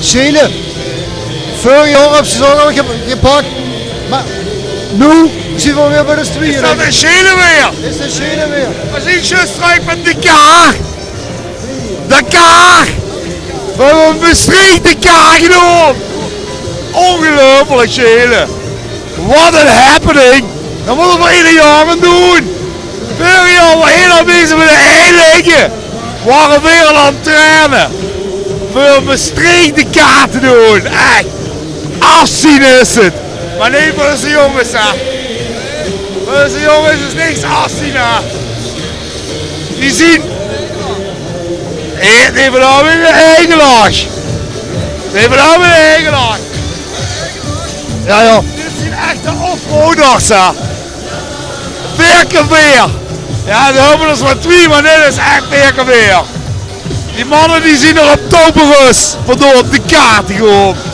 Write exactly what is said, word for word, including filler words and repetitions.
Sjele. Veurig jaor höbbe ze ze ouch al ge-, gepak. Mer noe zien v'r weer bie de twieë. Is dat de Sjele weer? Is de Sjele weer. V'r zien zjus trök mit de kar. De kar. V'r höbbe 'n Mestreech de kar gedaon. Óngeluifelik, Sjele. Wat 'n happening! Dat mótte v'r eder jaor gaon doon. Veurig jaor waor hiel Mestreech mit de ei ligke. Waore v'r al aan 't traine. Veur Mestreech de kar te doon. Ech. Afzien is 't. Mer nae, veur de jónges, hè. Veur de jónges is niks afzien, hè. Die zien. Hé, die vanaaf in de eigen laag. Die vanaaf in de eigen laag. Jao, jao. Dit zien echte offroaders, hè. Veer keer veer. Jao, d'r höbbe d'r mer twieë, mer dit is ech veer keer veer. Die manne die zien d'r op touwberust vandoor op de kar te gaon.